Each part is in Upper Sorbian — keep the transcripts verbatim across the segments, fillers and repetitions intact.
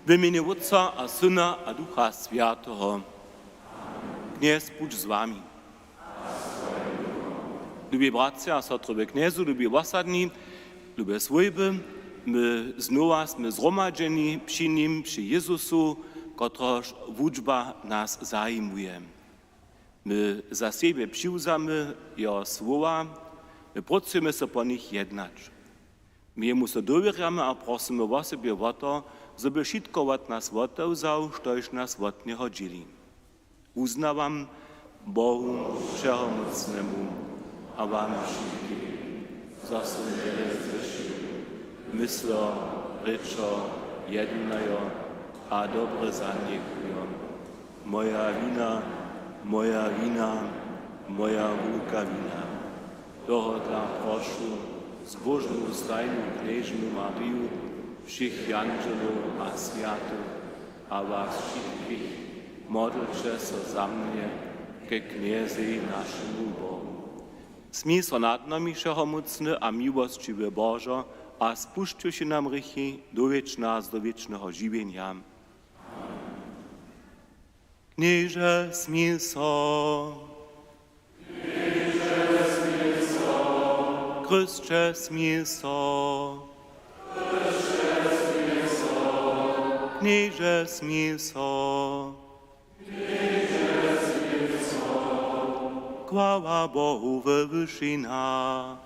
W mjenje Wótca a Syna a Ducha Swjateho. Knjez budź z wami. Lubi bratřa a sotry we Knjezu, lubi wosadni, lube swójby, my znowa smy zhromadźeni při nim, při Jezusu, kotrehož wučba nas zajimuje. My za sebje přiwzamy jeho słowa, my prócujemy so po nich jednać. My jemu so dowěrjamy a prosymy wosebje wo to, zo by wšitko wot nas wotewzał, štož nas wot njeho dźěli. Wuznawam Bohu Wšehomócnemu a wam wšitkim, zo sym wjele zhrěšił, myslo, rěčo, jednajo a dobre zanjechujo. Moja wina, moja wina, moja wulka wina. Tohodla prošu zbóžnu stajnu knježnu Mariju, wšěch jandźelow a swjatych a was wšitkich, modlće so za mnje ke Knjezej, našemu Bohu. Smil so nad nami, wšehomócny a miłosćiwy Božo, a spušćiwši nam hrěchi, dowjedź nas do wěčneho žiwjenja. Knježe, smil so. Chrysće, smil so. Knježe, smil so. Chwała Bohu we wyšinach.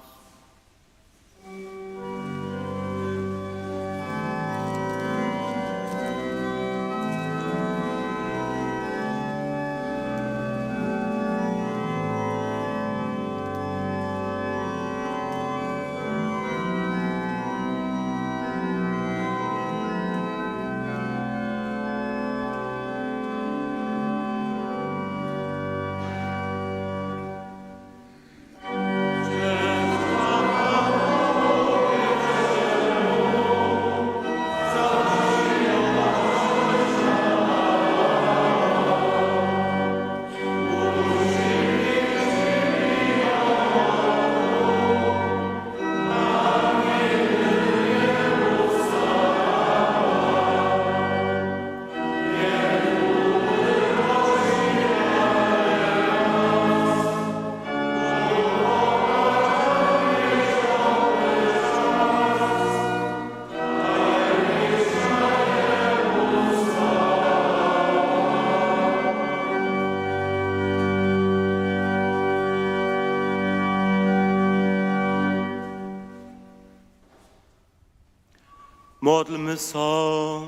Modlmy so.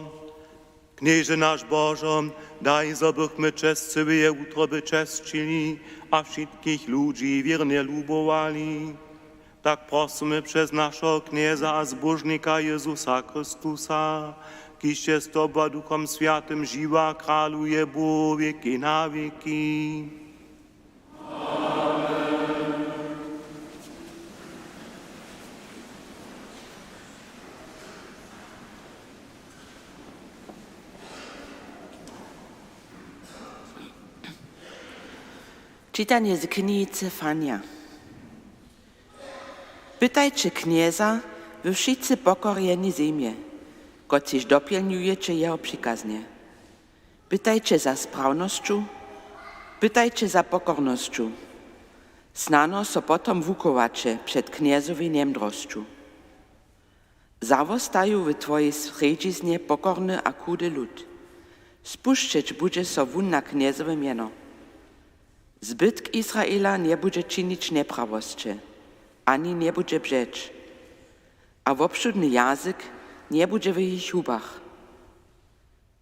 Knježe naš Božo, daj, zo bychmy česćiwje je wutroby česćili a wšitkich ludźi wěrnje lubowali. Tak prosymy přez našeho Knjeza a Zbóžnika Jezusa Chrystusa, kiž je z tobu a Duchom Swjatym žiwy a kraluje Bóh wěki na wěki. Čitanje z knihi Zefanja. Pytajće Knjeza, wy wšitcy pokorjeni zemje, kotřiž dopjelnjujeće jeho přikaznje. Pytajće za sprawnosću, pytajće za pokornosću. Snano so potom wuchowaće před Knjezowej njemdrosću. Zawostaju w twojej srjedźiznje pokorny a chudy lud. Spušćeć budźe so wón na Knjezowe mjeno. Zbytk Izraela njebudźe činić njeprawosće, ani njebudźe břeć, a wobšudny jazyk njebudźe w jich hubach.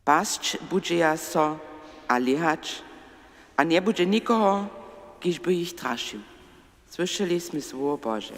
Pasć budźeja so a lěhać, a njebudźe nikoho, kiž by jich trašił. Słyšeli smy słowo Bože.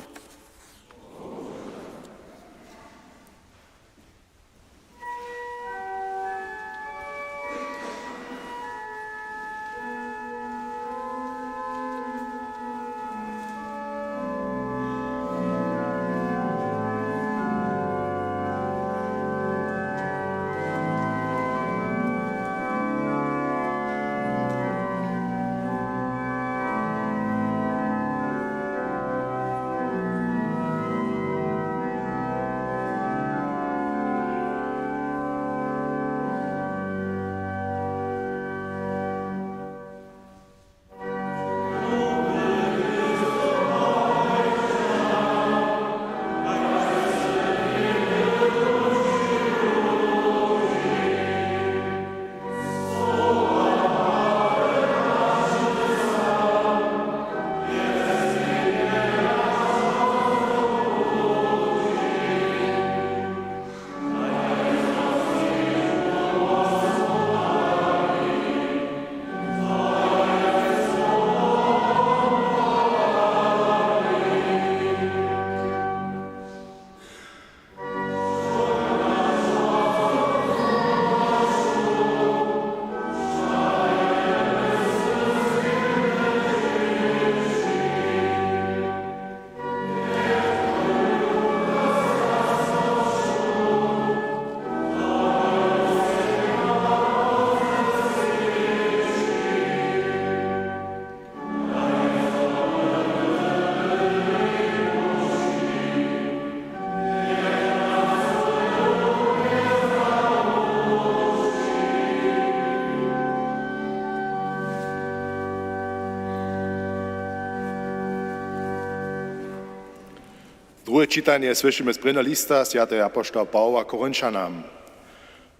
Druhe čitanje słyšimy z prěnjeho lista swjateho apoštoła Pawoła Korinćanam.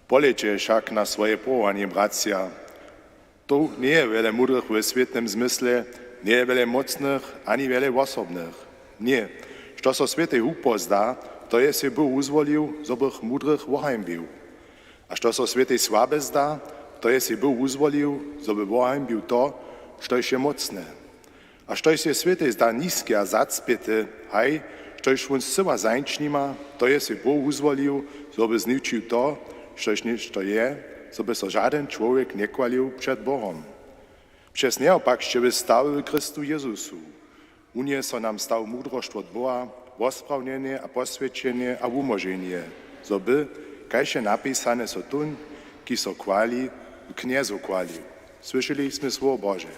Polejće wšak na swoje powołanje, bratřa. Tu njeje wjele mudrych we swětnym zmysle, njeje wjele mocnych ani wjele wosobnych. Ně, što so swětej hłupost zda, to je sej Bóh wuzwolił, zo bych mudrych wohańbił. A što so swětej słabe zda, to je sej Bóh wuzwolił, zo by wohańbił to, štož je mocne. A štož so swětej zda niske a zacpěte, haj, štož wón scyła zańć nima, to je sej Bóh wuzwolił, zo by zničił to, štož něšto je, zo by so žadyn čłowjek njechwalił před Bohom. Přez njeho pak sće wy stali w Chrystu Jezusu. Wón je so nam stał mudrosć wot Boha, wosprawnjenje a poswjećenje a wumóženje, zo by, kaž je napisane, so tón, kiž so chwali, w Knjezu chwalił. Słyšeli smy słowo Bože.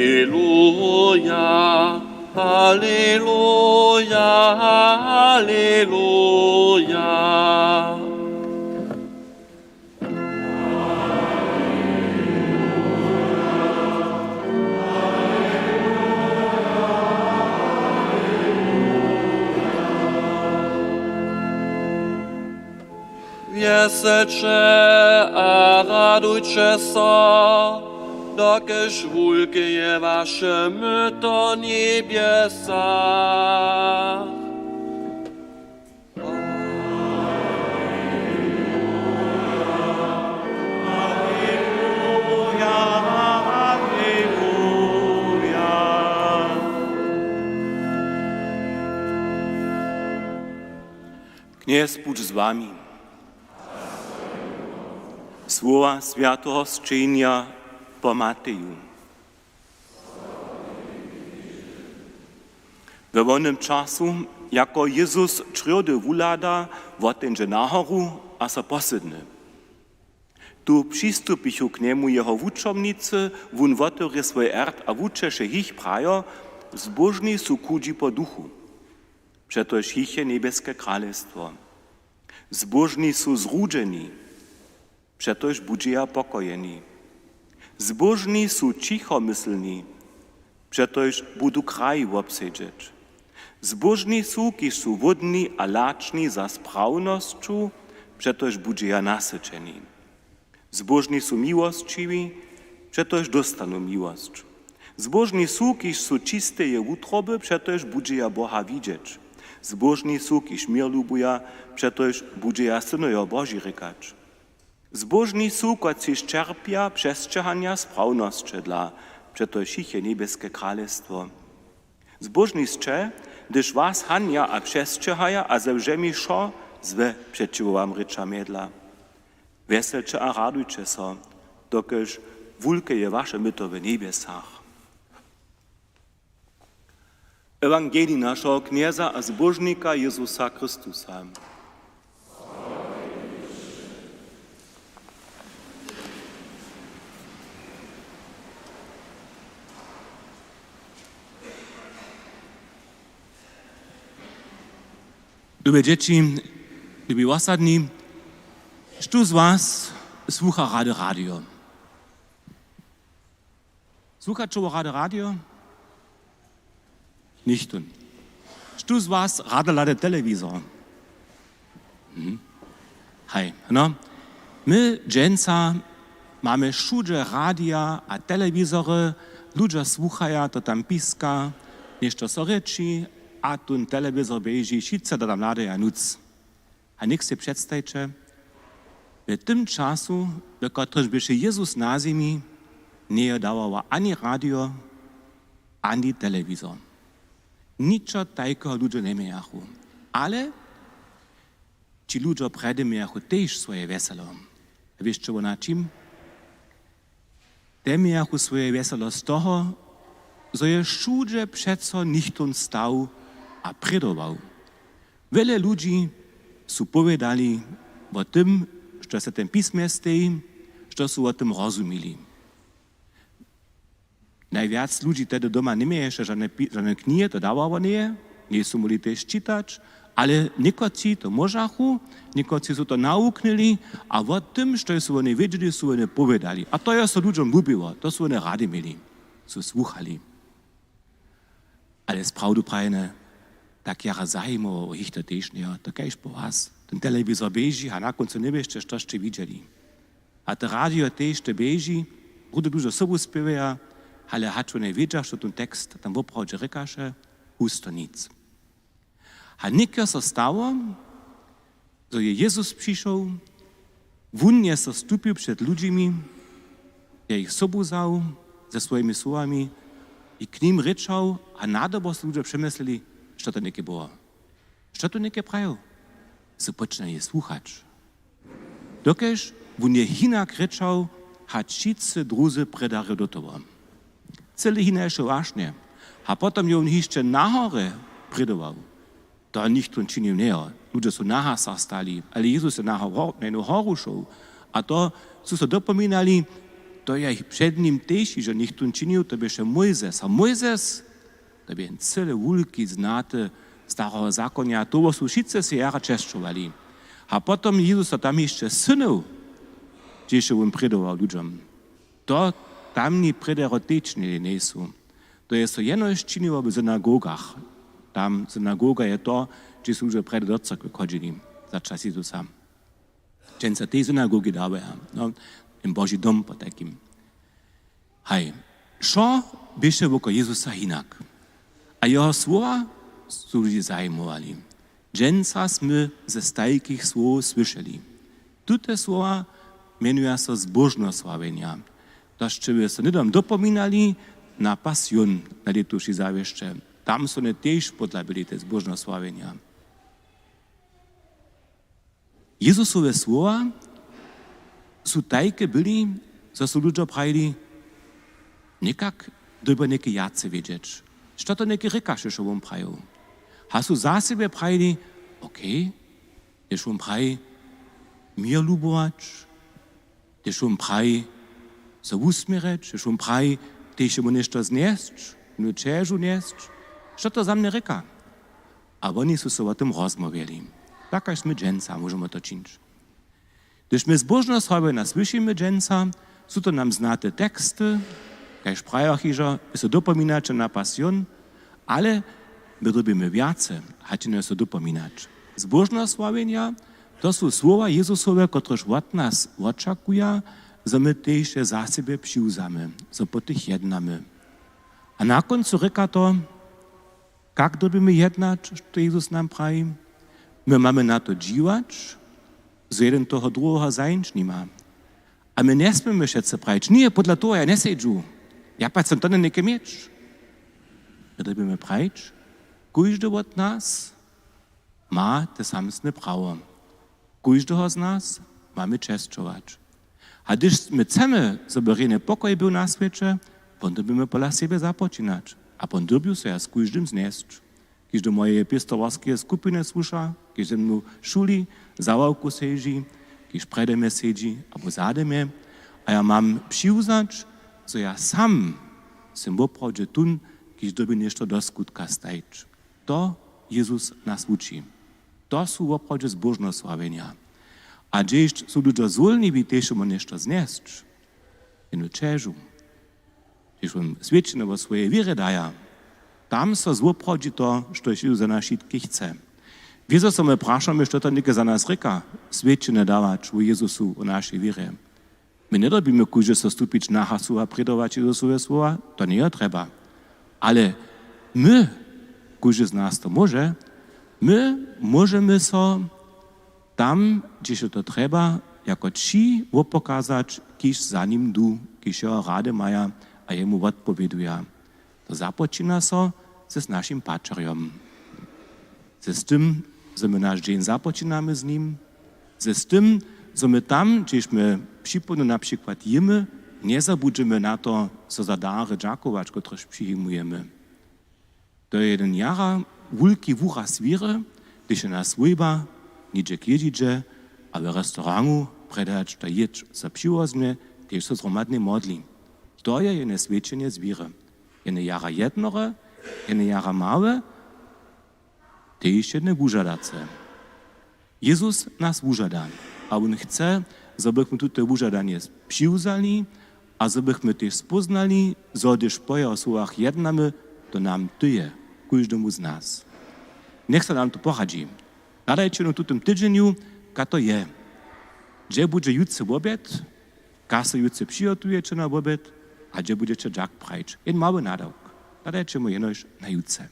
Aleluja, aleluja, aleluja. Wjeselće a radujće so, dokelž wulke je waše myto w njebjesach. Knjez budź z wami. Słowa swjateho sćenja po Mateju. We wonym času, jako Jezus črjódy wuhlada, woteńdźe na horu a so posydny. Tu přistupichu k njemu jeho wučomnicy, wón wotewrě swój ert a wučeše jich, prajo: Zbóžni su chudźi po duchu, přetož jich je njebjeske kralestwo. Zbóžni su zrudźeni, přetož budźeja pokojeni. Zbóžni su ćichomyslni, přetož budu kraj wobsedźeć. Zbóžni su, kiž su hłódni a lačni za sprawnosću, přetož budźeja nasyćeni. Zbóžni su miłosćiwi, přetož dóstanu miłosć. Zbóžni su, kiž su čisteje wutroby, přetož budźeja Boha widźeć. Zbóžni su, kiž měr lubuja, přetož budźeja synojo Boži rěkać. Zbóžni su, kotřiž ćerpja přesćěhanja sprawnosće dla, přetož jich je njebjeske kralestwo. Zbóžni sće, hdyž was hanja a přesćěhaja a ze wšemi wšo złe přećiwo wam rěča mjedla. Wjeselće a radujće so, dokelž wulke je waše myto w njebjesach. Ewangelij našeho Knjeza a Zbóžnika Jezusa Chrystusa. Lube dźěći, lubi wosadni, štó z was słucha rady radio? Słuchaće wo rady radio? Nichtó. Štó z was rady hlady telewizor? Hm. Haj, no. My dźensa mamy wšudźe radija a telewizory, ludźo słuchaja, to tam piska, něšto so rěči, a tón telewizor běži, wšitcy to tam hladaja, nuc. A něk sej předstajće, w tym času, w kotrymž běše Jezus na zemi, njeje dawała ani radio, ani telewizor. Ničo tajkeho ludźo njemějachu. Ale ći ludźo prjedy mějachu tež swoje wjeselo. A wěsće wo na čim? Te mějachu swoje wjeselo z toho, zo je wšudźe přeco něchtón stał a prědował. Wjele ludźi su powědali wo tym, što se w tym pismje steji, što su wo tym rozumili. Najwjac ludźi tehdy doma njeměješe žane pi-, žane knihe, to dawało njeje, njejsu móhli tež čitać, ale někotři to móžachu, někotři su to nawuknyli a wo tym, što su wone wědźeli, su wone powědali. A to je so ludźom lubiło, to su wone rady měli, su słuchali. Ale z prawdu prajene, tak jara zajimowało jich to tež njeje, to kaž po was. Ten telewizor běži a na kóncu njewěsće, što sće widźeli. A to radio tež to běži, rudy dužo sobu spěwaja, ale hač wone wědźa, što ten tekst tam woprawdźe rěkaše, husto nic. A něko so stało, zo je Jezus přišoł, wón je so stupił před ludźimi, je jich sobu wzał ze swojimi słowami i k nim rěčał a nadobo so ludźo přemyslili, što to něke było. Što tu něke prajił? Su počinali słuchać. Dokelž wón je hinak rěčał, hač wšitcy druzy prědarjo do toho. Cyle hinaše wašnje. A potom je wón hišće na horje prědował. To nichtó činił njeje. Ludźo su na hasach stali, ale Jezus je na ho-, na jednu horu šoł. A to su so dopominali, to je před nim tež hižo nichtó činił, to běše Mojzes. A Mojzes, to bě jen cyle wulki znaty stareho zakonja, toho su wšitcy sej jara česćowali. A potom Jezus so tam hišće synył, hdźež je wón prědował ludźom. To tamni prědarjo tež činili njejsu. To je so jenož činiło w synagogach. Tam synagoga je to, hdźež su ludźo prjedy do cyrkwje chodźili za čas Jezusa. Dźensa tej synagogi dawaja, no, ten Boži dom potajkim. Haj, wšo běše wokoło Jezusa hinak. A jeho słowa su ludźi zajimowali. Dźensa smy ze stajkich słowow słyšeli. Tute słowa mjenuja so zbóžnosławjenja. To sće wy so hnydom dopominali na Passion na lětuši zawěsće. Tam su wone tež podla byli te zbóžnosławjenja. Jezusowe słowa su tajke byli, zo su ludźo prajili, někak dyrbja něke wjace wědźeć. Što to něke rěkaše, što wón prajił? A su za sebje prajili, okej, hdyž wón praji, měr lubować, hdyž wón praji, so wusměrjeć, hdyž wón praji, tež jemu něšto znjesć, jenu ćežu njesć, što to za mnje rěka? A woni su so wo tym rozmołwjeli. Tak kaž smy dźensa, móžemy to čińć. Hdyž my zbóžnosławjenja słyšimy dźensa, su to nam znate teksty, kaž prajiłach hižo, wy so dopominaće na Passion, ale my dyrbimy wjace, hač jenož so dopominać. Zbóžnosławjenja, to su słowa Jezusowe, kotrež wot nas wočakuja, zo my tež je za sebje přiwzamy, zo po tych jednamy. A na kóncu rěka to, kak dyrbimy jednać, što Jezus nam praji? My mamy na to dźiwać, zo jedyn toho druheho zajimć nima. A my njesměmy wšetcy prajić, ně, podla toho ja njesedźu. Ja pak chcem to něke měć. My dyrbimy prajić, kóždy wot nas ma te samsne prawo. Kóždeho z nas mamy česćować. A hdyž my chcemy, zo by rjenje pokoj był na swěće, pon dyrbimy pola sebje započinać. A pon dyrbju so ja z kóždym znjesć. Kiž do mojeje pěstowarskeje skupiny słuša, kiž ze mnu w šuli, za ławku sedźi, kiž prjedy mje sedźi abo zady mje, a ja mam přiwzać, zo ja sam sym woprawdźe tón, kiž dyrbi něšto do skutka stajić. To Jezus nas wuči. To su woprawdźe zbóžnosławjenja. A hdźež su ludźo zwólniwi, tež mu něšto znjesć, jenu ćežu, hdźež wón swědčenje wo swojej wěrje daja, tam so zwoprawdźi to, štož Jezus za nas wšitkich chce. Wězo so my prašamy, što to něke za nas rěka, swědčenje dawać wo Jezusu, wo našej wěrje. My njedyrbimy kóždy so stupić na hasu a prědować Jezusowe słowa, to njeje trjeba. Ale my, kóždy z nas to móže, my móžemy so tam, hdźež je to trjeba, jako ći wopokazać, kiž za nim du, kiž jeho rady maja a jemu wotpowěduja. To započina so z našim pačerjom. Z tym, zo my naš dźeń započinamy z nim, z tym, zo my tam, hdźež my připołdnju na přikład jěmy, Njezabudźemy na to, so za dary dźakować, kotrež přijimujemy. To je jedyn jara wulki wuraz wěry, hdyž je nas swójba něhdźe k jědźidźe a w restaurantu prjedać to jědź so přiwoznje, tež so zhromadnje modli. To je jene swědčenje z wěry. Jene jara jednore, jene jara małe, tež jene wužadace. Jezus nas wužada a wón chce, zo bychmy tute wužadanje přiwzali a zo bychmy tež spóznali, zo hdyž po jeho słowach jednamy, to nam tyje, kóždemu z nas. Njech so nam to poradźi. Hladajće w tutym tydźenju, kaž to je. Hdźe budźe jutře wobjed, kaž so jutře přihotujeće na wobjed a hdźe budźeće dźak prajić. Jen mały nadawk. Hladajće mu jenož na jutře.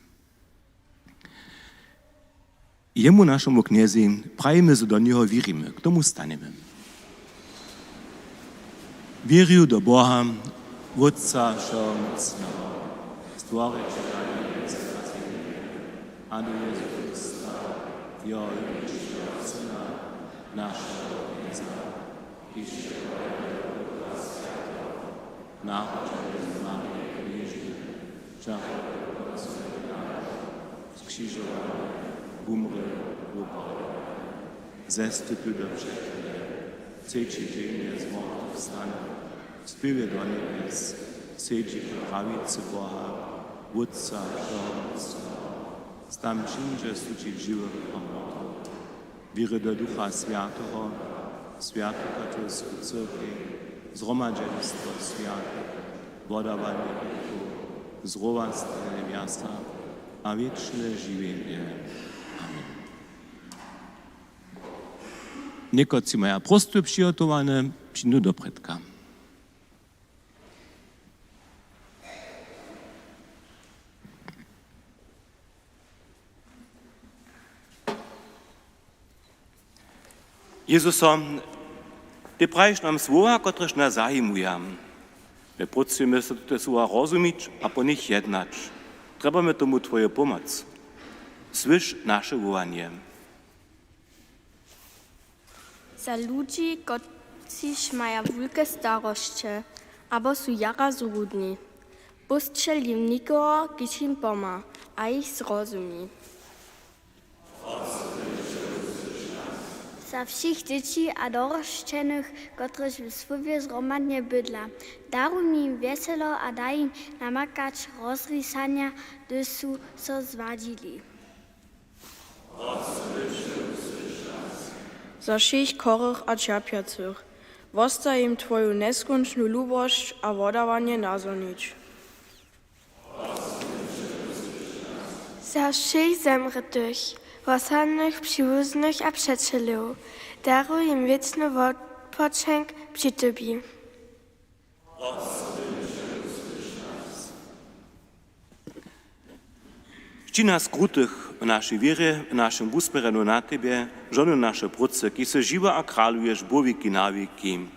Jemu, našemu Knjezej, prajimy, zo do njeho wěrimy. K tomu stanjemy. Wěrju do Boha, Wótca wšehomócneho, Stworićela njebjes a zemje, a do Jezusa Chrysta, jeho jeničkeho Syna, našeho Knjeza, kiž je narodźeny z Marije Knježny, skřižowany, wumrěł, wopał, zestupił do přećelje, třeći dźeń je z mortwych stanył, spěwje do njebjes, sedźi po prawicy Boha, Wótca wšehomócneho, tam přińdźe sudźić žiwych a mortwych. Wěrju do Ducha Swjateho, swjatu katolsku cyrkwj, zhromadźenstwo swjatych, wodawanje hrěchow, zrowastanje mjasa a wěčne žiwjenje. Amen. Někotři maja prostow přihotowane, přińdu doprědka. Jezuso, ty prajiš nam słowa, kotrež nas zajimuja. My prócujemy so tute słowa rozumić a po nich jednać. Trjebamy tomu twoju pomoc. Słyš naše wołanje. Za ludźi, kotřiž maja wulke starosće abo su jara zrudni, pósćel jim někoho, kiž jim pomha a jich zrozumi. Za wšěch dźěći a dorosćenych, kotřiž w swójbje zhromadnje bydla, daruj jim wjeselo a daj jim namakać rozrisanja, hdyž su so zwadźili. Za wšěch chorych a ćerpjacych, wostaj jim twoju njeskónčnu lubosć a wodawanje nazhonić. Za wšěch zemrětych, wosadnych, přiwuznych a přećelow, daruj jim wěčny wotpočink při tobě. Sći nas krutych w našej wěrje, w našem wusměrjenju na tebje, žohnuj naše prócy, kiž sy žiwy a kraluješ po wěki na wěki.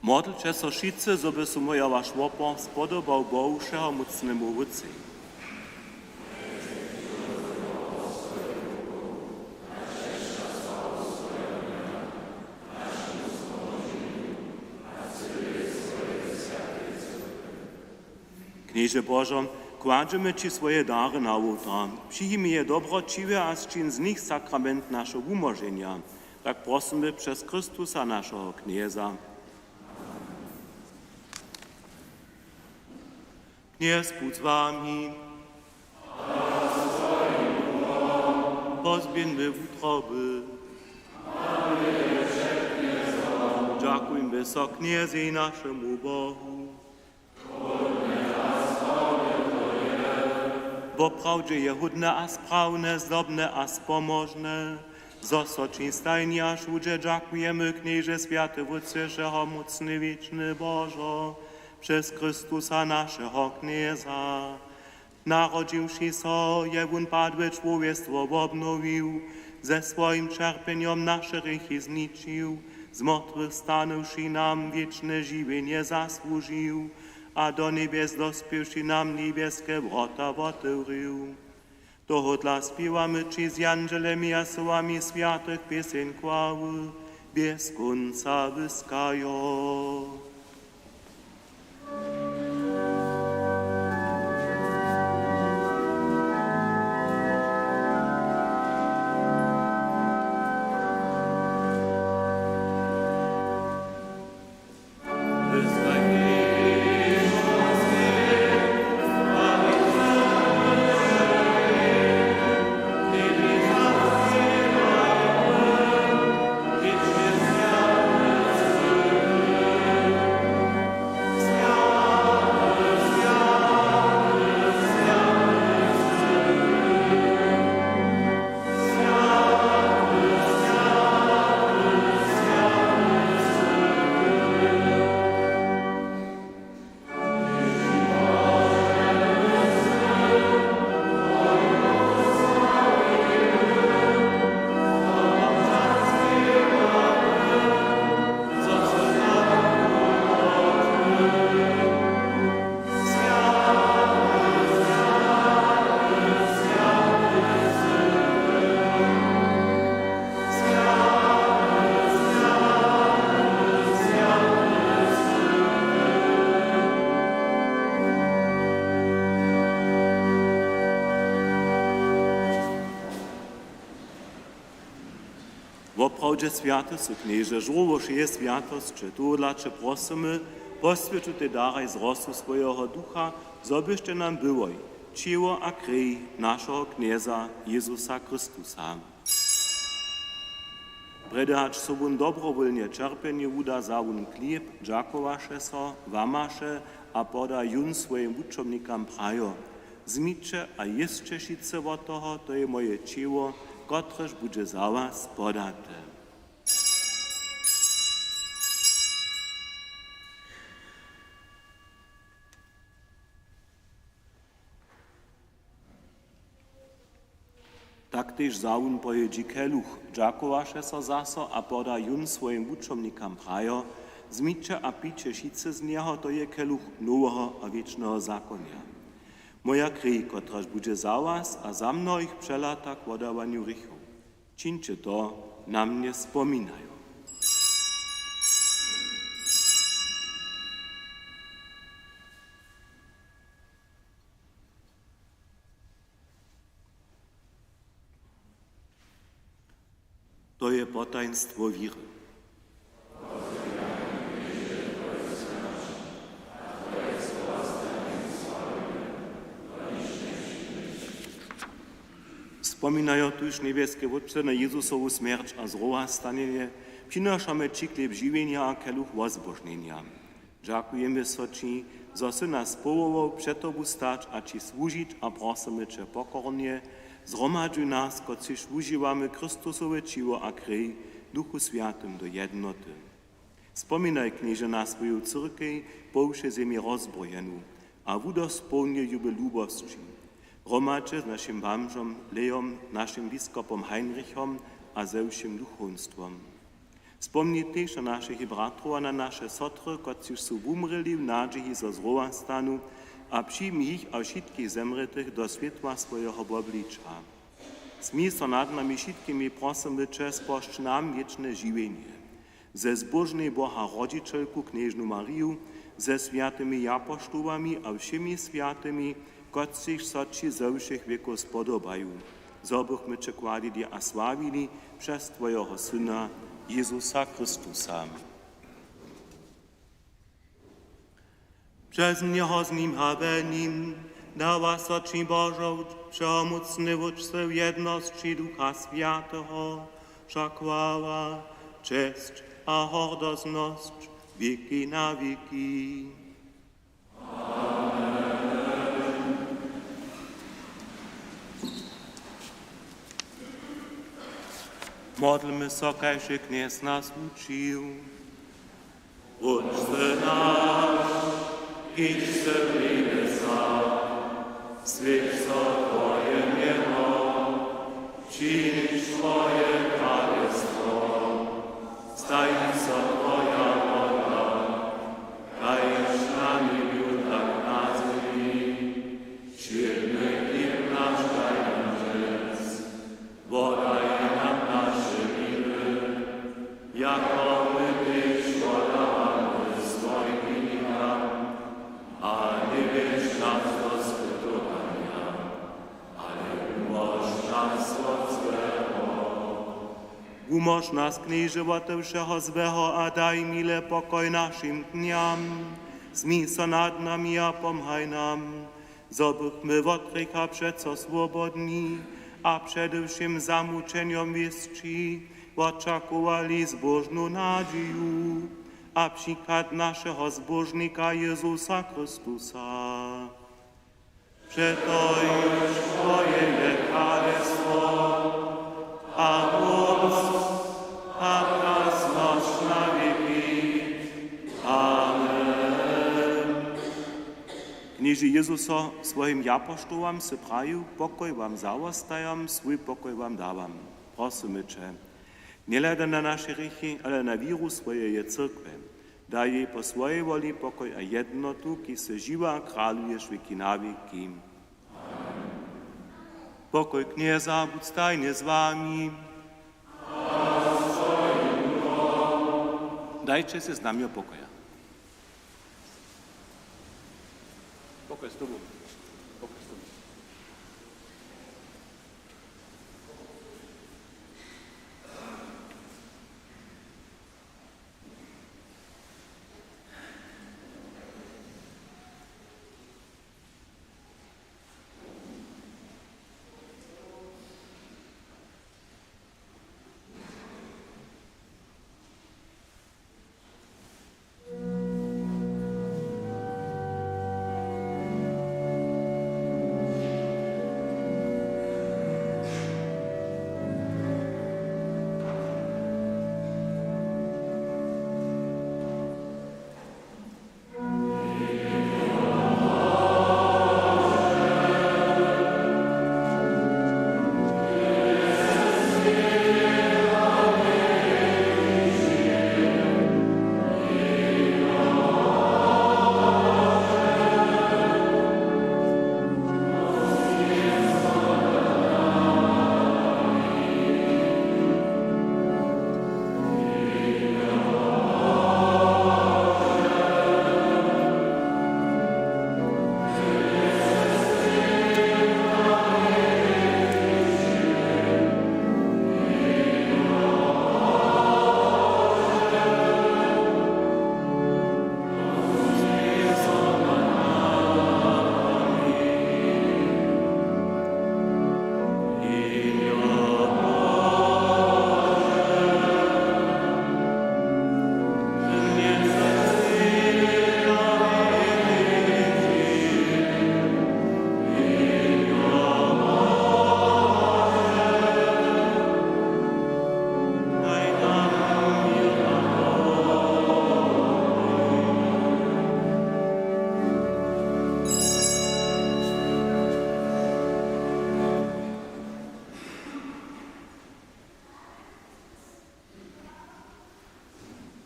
Modlće so wšitcy, zo by so mój a waš wopor spodobał Bohu, wšehomócnemu Wótcej. Knježe Božo, kładźemy ći swoje dary na wołtar. Přijmi je dobroćiwje a sčin z nich sakrament našeho wumóženja. Tak prosymy přez Chrystusa, našeho Knjeza. Knjez budź z wami. Pozběhńmy wutroby. Dźakujmy so Knjezej, našemu Bohu. Woprawdźe je hódne a sprawne, zdobne a spomožne, zo so ći stajnje a wšudźe dźakujemy, Knježe, swjaty Wótče, wšehomócny, wěčny Božo, přez Chrystusa, našeho Knjeza. Narodźiwši so, je wón padłe čłowjestwo wobnowił, ze swojim ćerpjenjom naše hrěchi zničił, z mortwych stanywši nam wěčne žiwjenje zasłužił a do njebjes dospěwši nam njebjeske wrota wotewrił. Tohodla spěwamy ći z jandźelemi a słowami swjatych pěseń chwały bjez kónca wyskajo. Woprawdźe swjaty sy, Knježe, žórło wšeje swjatosće. Tohodla će prosymy, poswjeć tutej daraj z rosu swojeho Ducha, zo byštej nam byłoj ćěło a krej našeho Knjeza Jezusa Chrystusa. Prjedy hač so wón dobrowólnje ćerpjenju wuda, wza wón chlěb, dźakowaše so, łamaše a poda jón swojim wučomnikam, prajo: Wzmiće a jěsće wšitcy wot toho, to je moje ćěło, kotrež budźe za was podate. Tak tež wza wón po jědźi keluch, dźakowaše so zaso a poda jón swojim wučomnikam, prajo: Wzmiće a pijće wšitcy z njeho, to je keluch noweho a wěčneho zakonja, moja krej, kotraž budźe za was a za mnohich přelata k wodawanju hrěchow. Čińće to na mnje spominajo. To je potajnstwo wěry. Spominajo tuž, njebjeski Wótče, na Jezusowu smjerć a zrowastanjenje, přinošamy ći chlěb žiwjenja a keluch wozbožnjenja. Dźakujemy so ći, zo sy nas powołał před tobu stać a ći słužić, a prosymy će pokornje: Zhromadźuj nas, kotřiž wužiwamy Chrystusowe ćěło a krej, w Duchu Swjatym do jednoty. Spominaj, Knježe, na swoju cyrkej po wšej zemi rozbrojenu a wudospołnjej ju w lubosći, hromadźe z našim bamžom Leom, našim biskopom Heinrichom a ze wšěm duchowstwom. Spomni tež na našich bratrow a na naše sotry, kotřiž su wumrěli w nadźiji, zo z rowa stanu, a přijmi jich a wšitkich zemrětych do swětła swojeho wobliča. Smil so nad nami wšitkimi, prosymy će, spožč nam wěčne žiwjenje. Ze zbóžnej Boha rodźićelku knježnu Mariju, ze swjatymi japoštołami a wšěmi swjatymi, kotřiž so ći ze wšěch wěkow spodobaju, zo bychmy će chwalili a sławili přez twojeho Syna Jezusa Chrystusa. Přez njeho, z nim a we nim dawa so ći, Božo, wšehomócny Wótče, w jednosći Ducha Swjateho wša chwała, česć a hordoznosć wěki na wěki. Modlmy so, kaž je Knjez nas wučił. Wótče naš, kiž sy w njebjesach, swjeć so twoje mjeno, přińdź twoje kralestwo, stań so twoja wola, kaž na njebju, tak na zemi. Wšědny chlěb naš daj nam dźens, wodaj nam naše winy, jako my tež wodawamy swojim winikam, a njewjedź nas do spytowanja, ale wumóž nas wot złeho. Wumóž nas, Knježe, wote wšeho złeho a daj mile pokoj našim dnjam. Smil so nad nami a pomhaj nam, zo bychmy wot hrěcha přeco swobodni a přede wšěm zamućenjom wěsći wočakowali zbóžnu nadźiju a přichad našeho Zbóžnika Jezusa Chrystusa. Přetož twoje je kralestwo a móc a krasnosć na wěki. Amen. Knježe Jezuso, swojim japoštołam sy prajił: „Pokoj wam zawostajam, swój pokoj wam dawam.” Prosymy će, njehladaj na naše hrěchi, ale na wěru swojeje cyrkwje. Daj jej po swojej woli pokoj a jednotu, kiž sy žiwy a kraluješ wěki na wěki. Pokoj Knjeza budź stajnje z wami. Dajće sej znamjo pokoja. Pokoj z tobu. Pokoj z tobu.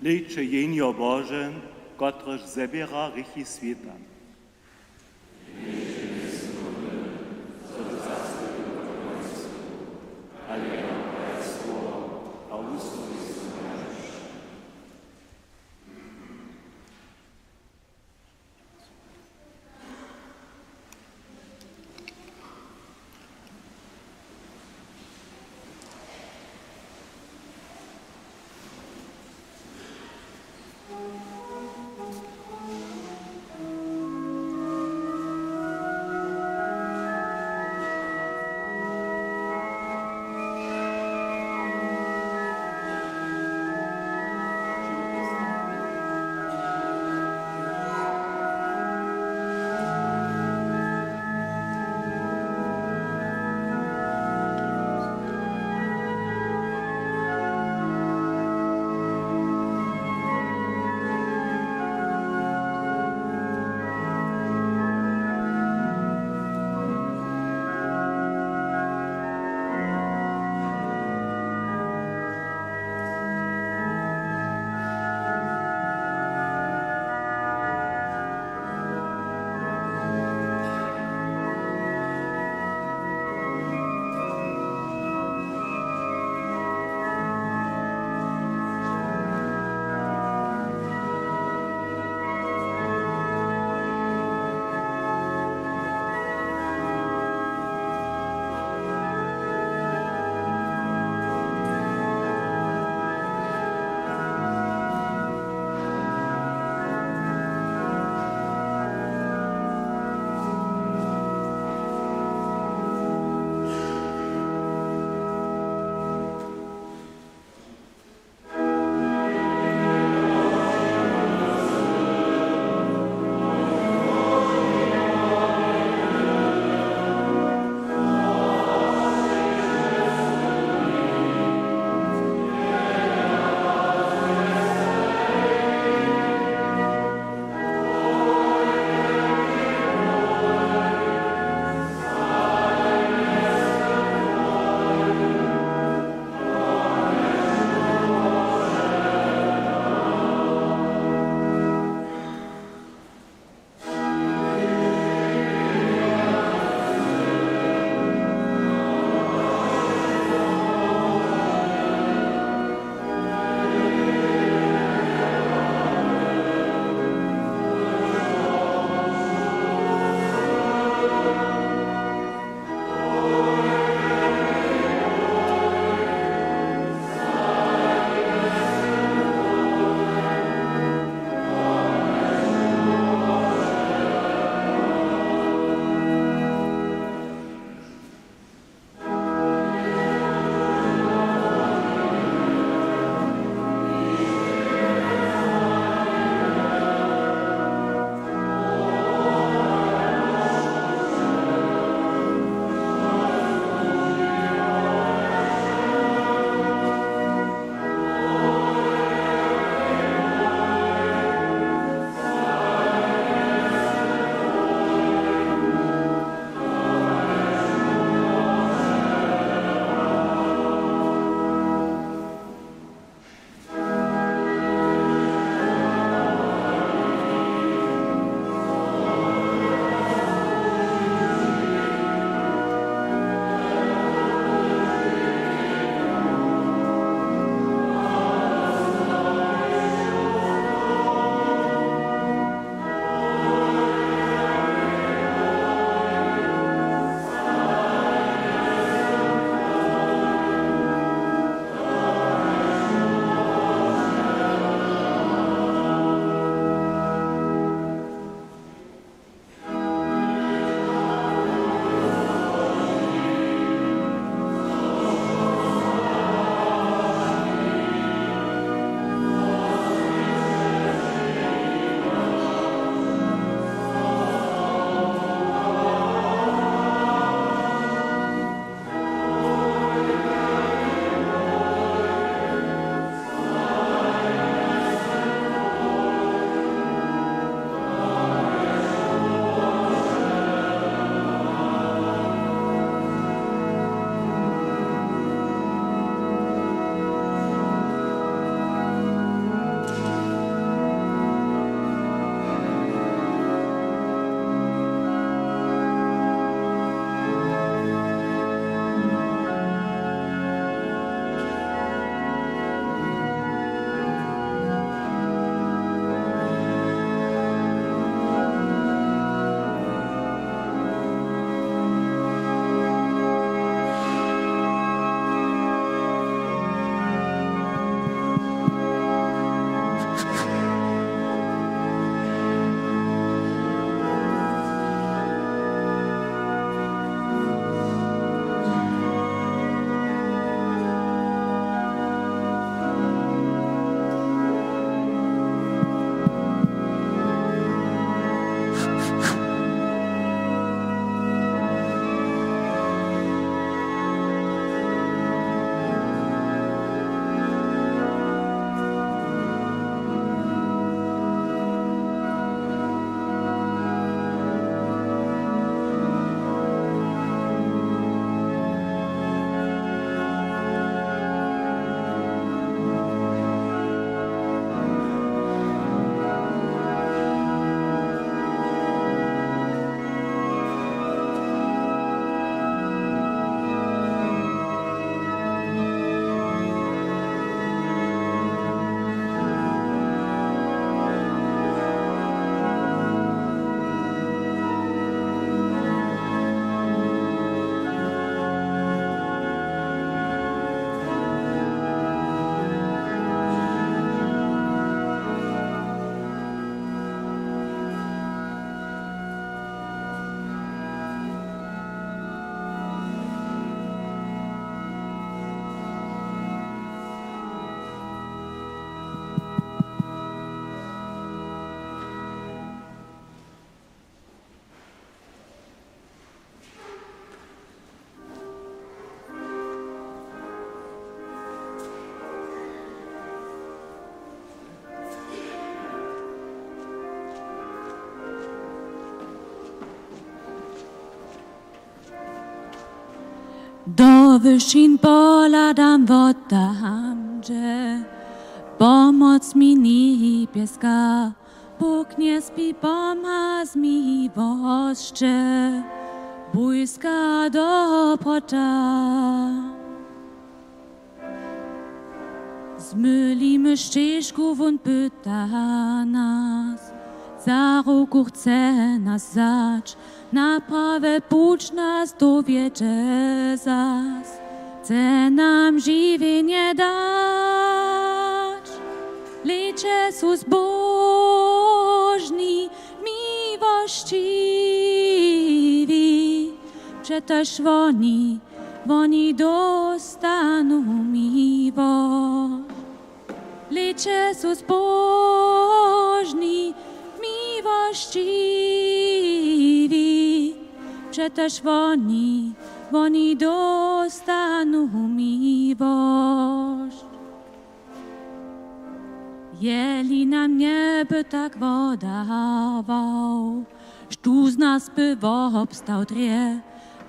Hlejće, Jehnjo Bože, kotrež zběra hrěchi swěta. Do wyšin pohladam wot tam, dźe pomoc mi njebjeska, Bóh njespij, pomha zmiłosće, bójska dobrota. Zmylimy šćežku, wón pyta nas, za ruku chce nas wzać, na prawy puć nas dowjedźe zas, chce nam žiwjenje dać. Lědźe su zbožni, miłostiwi, přetož woni, woni dóstanu miłosć. Lědźe su zbožni, miłostiwi, přetož woni, woni dóstanu miłosć. Jeli nam njeby tak wodawał, štó z nas by wobstał drje,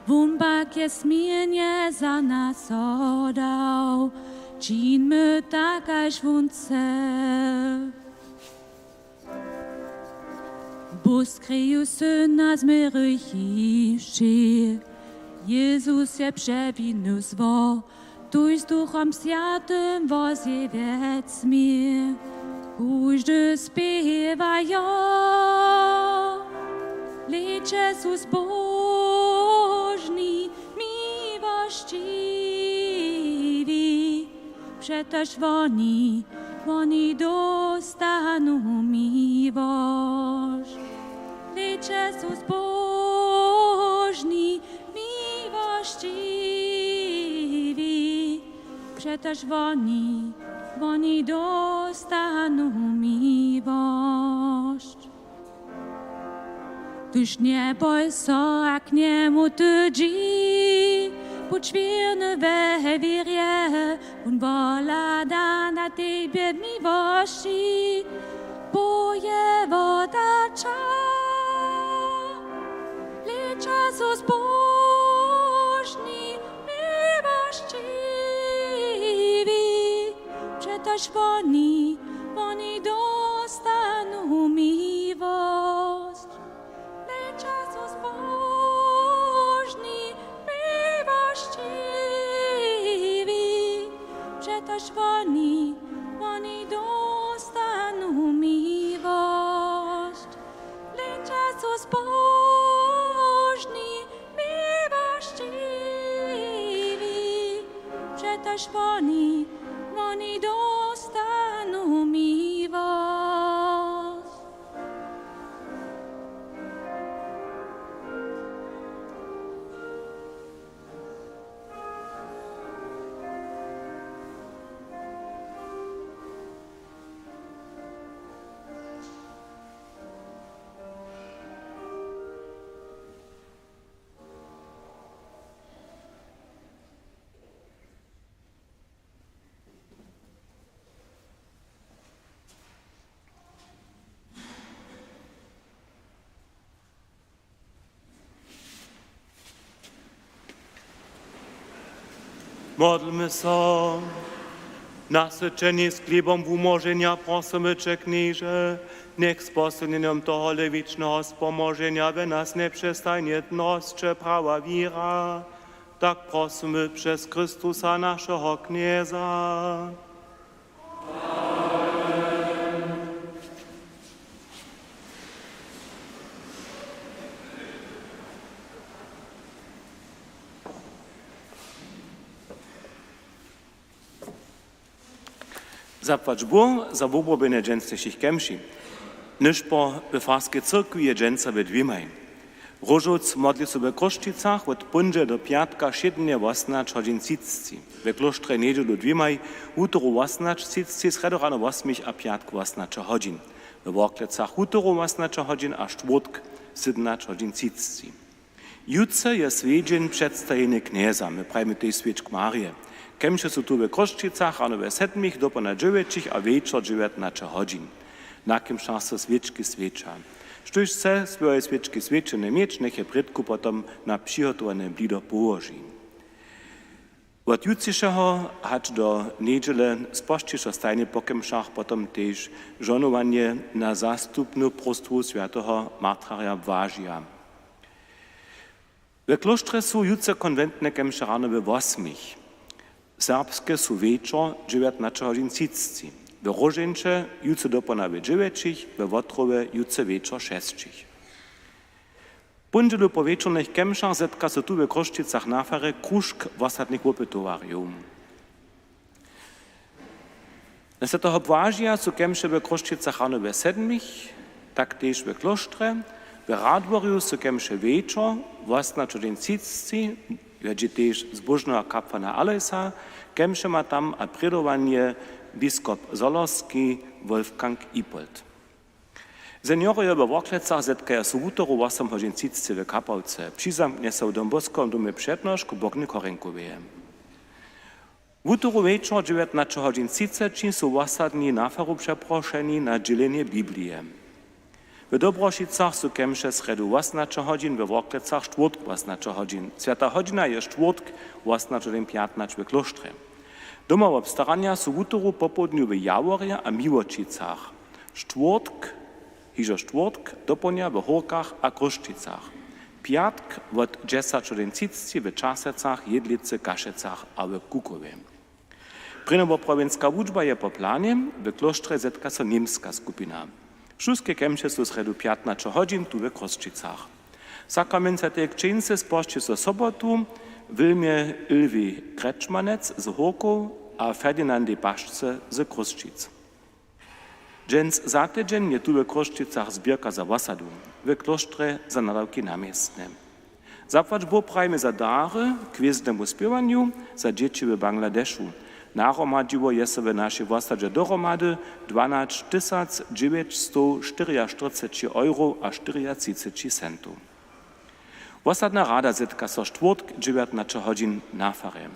wón pak je směrnje za nas hodał. Čińmy tak, kaž wón chce. Bóh skrěju Syna z měrich hišći. Jezus je přewinu zło, tuž z Duchom Swjatym wozjewjeć smě. Kóždy spěwa jo. Lědźe su zbožni, miłostiwi, přetož woni, woni dóstanu miłosć. Lědźe su zbožni, miłostiwi, přetož woni, woni dóstanu miłosć. Tuž njebój so a k njemu ty dźi, budź wěrny we wěrje, wón wohlada na tebje w miłosći. Bóh je wodaćel. Lědźe su zbožni, miłostiwi, přetož woni, woni dóstanu miłosć. Lědźe su zbožni, miłostiwi, přetož woni, woni dóstanu miłosć. Lědźe su zbožni, miłostiwi, přetož woni, woni dóstanu miłosć. Modlmy so. Nasyćeni z chlěbom wumóženja prosymy će, Knježe, njech z posylnjenjom tohole wěčneho spomoženja we nas njepřestajnje rosće prawa wěra. Tak prosymy přez Chrystusa, našeho Knjeza. Zapłać Bóh za wubrobjenje dźensnišich kemši. Nyšpor we farskej cyrkwi je dźensa we dwěmaj. Róžowc modli so we Chrósćicach wot póndźele do pjatka wšědnje wosomnaće hodźin třiceći, we klóštrje njedźelu dwěmaj, wutoru wosomnaće třiceći, srjedu rano wosmich a pjatk wosomnaće hodźin, we Worklecach wutoru wosomnaće hodźin a štwórtk sydomnaće hodźin třiceći. Jutře je swjedźeń předstajenje Knjeza, my prajimy tež swěčk Marje. Kemše su tu we Chrósćicach rano we sedmich, dopołdnja dźewjećich a wječor dźewjatnaće hodźin. Na kemšach so swěčki swěća. Štóž chce swoje swěčki swěćene měć, njech je prědku potom na přihotowane blido połoži. Wot jutřišeho hač do njedźele spožčiš so stajnje po kemšach potom tež žohnowanje na zastupnu próstwu swjateho Martrarja Błažija. We klóštrje su jutře konwentne kemše rano we wosmich. Serbske su wječor dźewjatnaće hodźin třiceći. We Róžeńće jutře dopołdnja we dźewjećich, we Wotrowje jutře wječor šesćich. Póndźelu po wječornych kemšach zetka so tu we Chrósćicach na farje kružk wosadnych wopytowarjow. Na swjateho Błažija su kemše we Chrósćicach rano we sedmich, tak tež we klóštrje. We Radworju su kemše wječor, wosomnaće hodźin třiceći, wjedźe tež zbóžneho kapłana Alojsa, kemše ma tam a prědowanje biskop Zhorjelski Wolfgang Ipold. Seniorojo we Worklecach zetkaja so wutoru wosom hodźin třiceći w kapałce. Přizamknje so w Don Boscowym domje přednošk w Bórnjej Chorjenkoweje. Wutoru wječor dźewjatnaće hodźin třiceći su wosadni na faru přeprošeni na dźělenje Biblije. W Dobrošicach su kemše srjedu wosomnaće hodźin, we Worklecach štwórtk wosomnaće hodźin. Swjata hodźina je štwórtk wosomnaće hodźin pjatnaće w klóštrje. Doma wobstaranja su wutoru popołdnju w Jaworje a Miłoćicach. Štwórtk, hižo štwórtk dopołdnja w Hórkach a Chrósćicach. Pjatk wot dźesać hodźin třiceći w Časecach, Jedlicy, Kašecach a w Kukowje. Prěnjowoprawjenska wučba je po planje, w klóštrje zetka so němska skupina. Šulske kemše su srjedu pjatnaće hodźin tu w Chrósćicach. Sakrament swjateje křćeńcy spožči so sobotu Wilmje Ylwi Kretschmanec z Hórkow a Ferdinandej Pašce z Chrósćic. Dźens za tydźeń je tu w Chrósćicach zběrka za wosadu, w klóštrje za nadawki na městnje. Zapłać Bóh prajimy za dary k hwězdnemu spěwanju, za dźěći w Bangladešu. Nahromadźiło je so w našej wosadźe dohromady dwanaćtysac dźewjećstowštyriaštyrceći euro a štyriatřiceći centow. Wosadna rada zetka so štwórtk dźewjatnaće hodźin na farje.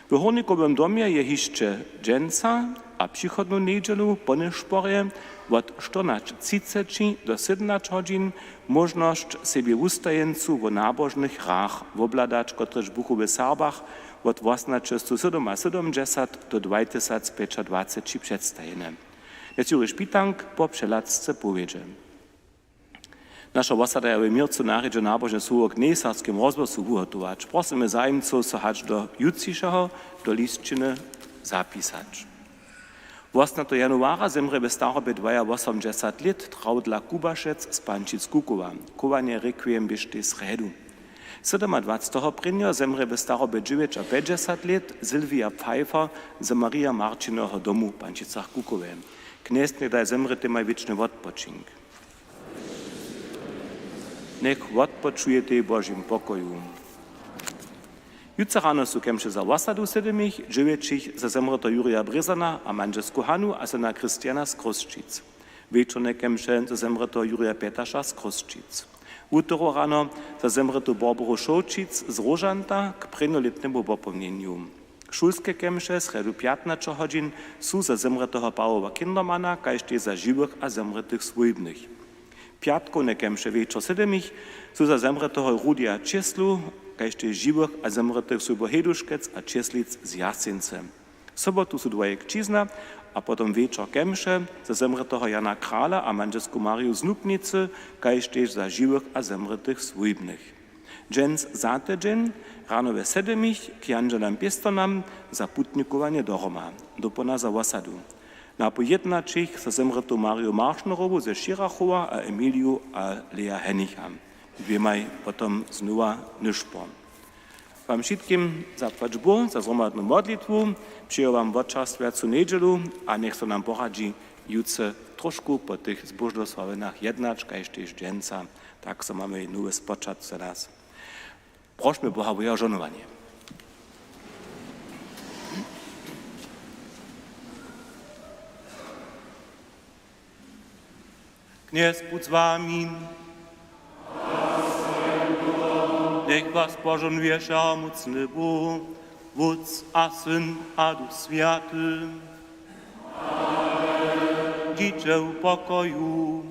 W Hórnikowym domje je hišće dźensa a přichodnu njedźelu po nyšporje wot štyrnaće třiceći do sydomnaće hodźin móžnosć sebje wustajeńcu wo nabožnych hrach wobhladać, kotrež buchu w Serbach wot wosomnaćestowsydomasydomdźesat do dwajtysacpjećadwaceći předstajene. Knjez Jurij Špitank po přehladce powědźe. Naša wosada je w měrcu na rjedźe nabožne słowo k Knježerskim rozhłosu wuhotować. Prosymy zajimcow, so hač do jutřišeho do lisćiny zapisać. Wosomnateho januara zemrě w starobje dwajawosomdźesat lět Traudla Kubašec z Pančic-Kukowa. Chowanje requiem běštej srjedu. Sydomadwaceteho prěnjeho zemrě w starobje dźewjećapjećdźesat lět Sylwia Pfeiffer z Marija Marćineho domu w Pančicach-Kukowje. Knjez njech daje zemrětymaj wěčny wotpočink. Njech wotpočujetej w Božim pokoju. Jutře rano su kemše za wosadu sydomich, dźewjećich za zemrěteho Jurija Brězana a mandźelsku Hanu a syna Christiana z Chrósćic. Wječorne kemše za zemrěteho Jurija Pjetaša z Chrósćic. Wutoru rano za zemrětu Barbaru Šołćic z Róžanta k prěnjolětnemu wopomnjenju. Šulske kemše srjedu pjatnaće hodźin su za zemrěteho Pawoła Kindermana kaž tež za žiwych a zemrětych swójbnych. Pjatkowne kemše wječor sydomich su za zemrěteho Rudija Čěslu kaž tež žiwych a zemrětych swójbow Hejduškec a Čěslic z Jasence. Sobotu su dwoje křćizna a potom wječor kemše za zemrěteho Jana Krala a mandźelsku Mariju z Nupnicy kaž tež za žiwych a zemrětych swójbnych. Dźens za tydźeń rano we sedmich k jandźelam pěstonam za putnikowanje do Roma, dopołdnja za wosadu. Napoł jědnaćich za zemrětu Mariju Maršnerowu ze Šěrachowa a Emiliju a Lea Hennicha. Dwěmaj potom znowa nyšpor. Wam wšitkim zapłać Bóh za zhromadnu modlitwu, přeju wam wočerstwjacu njedźelu a njech so nam poradźi jutře trošku po tych zbóžnych sławjenach jednać kaž tež dźensa. Tak so mamy nowy spočatk za nas. Prošmy Boha wo jeho žohnowanje. Knjez budź z wami. Njech was požohnuje wšehomócny Bóh, Wótc a Syn a Duch Swjaty. Dźiće w pokoju.